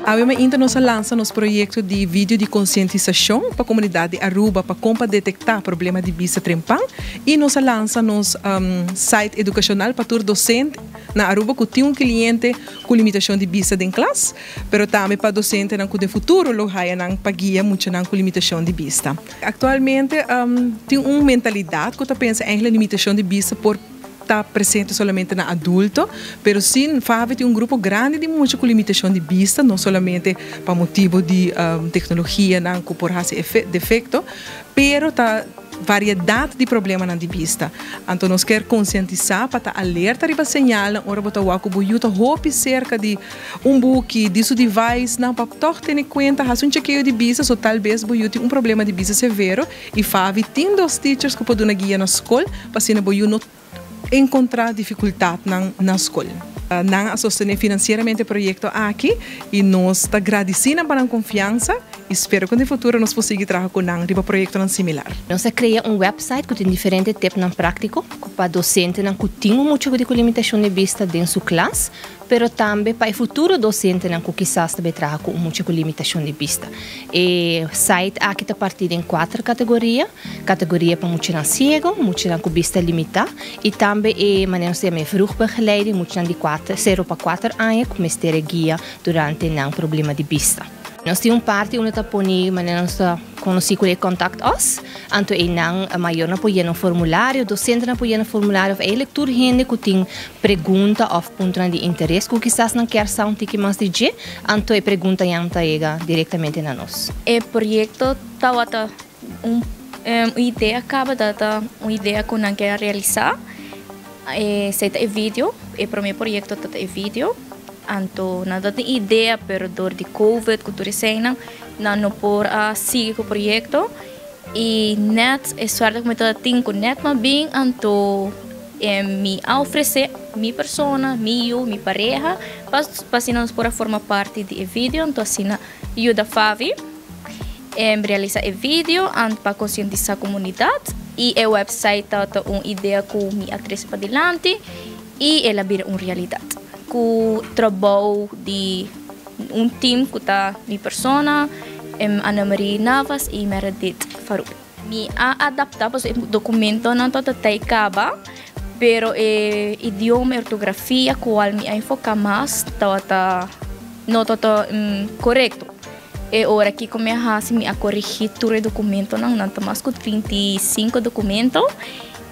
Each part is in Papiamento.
Awe mainta nos a lansa nos proyecto di video di concientisacion pa comunidad di Aruba pa con pa detecta problema di bista trempan y nos a lansa nos site educacional pa tur docente na Aruba cu tin un cliente cu limitacion di bista den klas, pero tambe pa docentenan cu den futuro lo haya nan pa guia muchanan cu limitacion di bista. Actualmente tin un mentalidad cu ta pensa eigenlijk limitacion di bista por ta presente solamente na adulto, pero si FAVI tin un grupo grandi di mucha cu limitacion di bista, no solamente pa motibo di tecnologianan cu por haci defecto, pero ta variedad di problemanan di bista. Anto nos kier concientisa pa ta alerta riba señalnan ora bo ta wak cu bo yu ta hopi cerca di un buki, di su device nan, pa toch tene cuenta, haci un chekeo di bista, so tal bes bo yu tin un problema di bista severo y FAVI tin dos teachers cu por duna guia na scol pa asina bo yu no encontra dificultadnan na scol. Nan a sostene financieramente e proyecto aki y nos ta gradici nan pa nan confiansa y spero cu den futuro nos por sigui traha cu nan riba proyectonan similar. Nos a crea un website cu tin diferente tipnan practico pa docentenan cu tin un mucha cu limitacion di bista den su klas, pero tambe pa e futuro docentenan cu kisas tambe traha cu un mucha cu limitacion di bista. E site aki ta parti den cuater categoria: categoria pa muchanan ciego, muchanan cu bista limita y tambe e manera nos ta yama vroegbegeleiding, muchanan di 0 pa 4 aña cu mester guia durante nan problema di bista. Nos tin un parti unda ta poni manera nos ta conoci cu e "Contact us", anto e nan mayornan por yena un formulario, docentenan por yena un formulario of eigenlijk tur hende cu tin pregunta of puntonan di interes cu kisas nan kier sa un tiki mas di dje, anto e preguntanan ta yega directamente na nos. E proyecto tawata un idea caba, ta un idea cu nan kier realisa. Esey ta e video, e prome proyecto ta e video. Anto nan tin idea, pero door di COVID cu tur eseynan, nan no por a sigui cu e proyecto. Y net e suerte cu mi tin cu net m'a bin, anto mi a ofrece mi persona, mi yiu, mi pareha, pa asina nos por forma parti di e video, anto asina yuda FAVI realisa e video pa concientisa e comunidad y e website ta un idea cu mi a trece pa dilanti y el a bira un realidad. Cu trabou di un team cu ta mi persona, Ana Marie Navas y Meredith Farouk. Mi a adapta e documentonan ta caba, pero e idioma y ortografia cual mi a enfoca mas ta no ta corecto. E ora aki cu mi a haci, mi a corigi tur e documentonan, nan ta mas cu 35 documento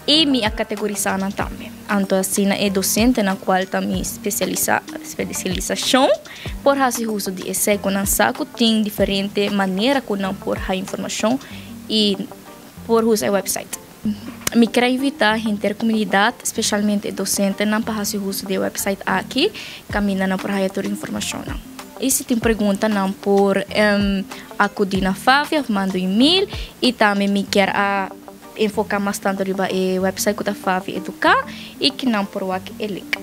y mi a categorisa nan tambe. Anto asina e docentenan, cual ta mi especialisacion, por haci uso di esey cu nan sa cu tin diferente manera cu nan por haya informacion y por usa e website. Mi kier invita henter comunidad, especialmente docentenan, pa haci uso di e website aki, caminda nan por haya tur informacion. Y si tin preguntanan, por acudi na FAVI of manda un email y tambe mi kier a enfoca mas tanto riba e website cu ta FAVI Educa y cu nan por wak e link.